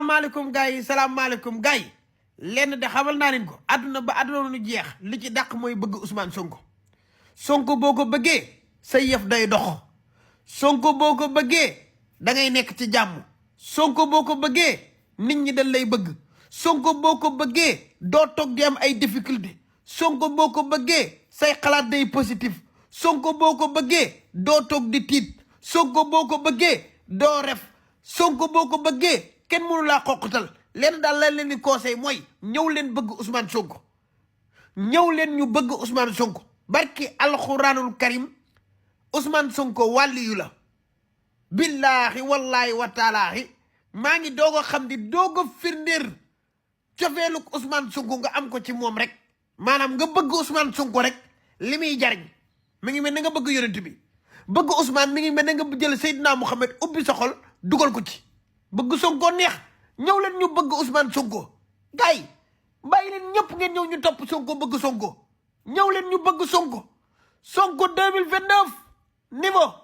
maaleykum gars yi salaamaaleykum gars yi lenn de xamal naa leen ko àdduna ba àdduna nu jeex li ci dàq mooy bëgg Ousmane Sonko boo ko bëggee sa yëf day dox Sonko boo ko bëggee da ngay nekk ci jàmm Sonko boo ko bëggee nit ñi dañ lay bëgg Sonko boo ko bëggee doo toog di am ay difficulté Sonko boo ko bëggee say xalaat day positif Sonko boo ko bëggee doo toog di tiit Sonko boo ko bëggee doo ref Sonko boo ko bëggee kenn mënu laa xoqatal leen daal la leen di conseil mooy ñëw leen bëgg Ousmane Sonko ñëw leen ñu bëgg Ousmane Sonko barki alxuraanul karim Ousmane Sonko wàlliyu la billaahi wallaahi wa taalaahi maa ngi doog a xam di doog a firndeer cofeeluk Ousmane Sonko nga am ko ci moom rek maanaam nga bëgg Ousmane Sonko rek li muy jariñ mi ngi mel ne nga bëgg yonent bi bëgg Ousmane mi ngi mel ne nga jël Seydina Mouhamed ubbi sa xol dugal ko ci bëgg Sonko neex ñëw leen ñu bëgg Ousmane Sonko gars yi bàyyi leen ñëpp ngeen ñëw ñu topp Sonko bëgg Sonko ñëw leen ñu bëgg Sonko 2029 niveau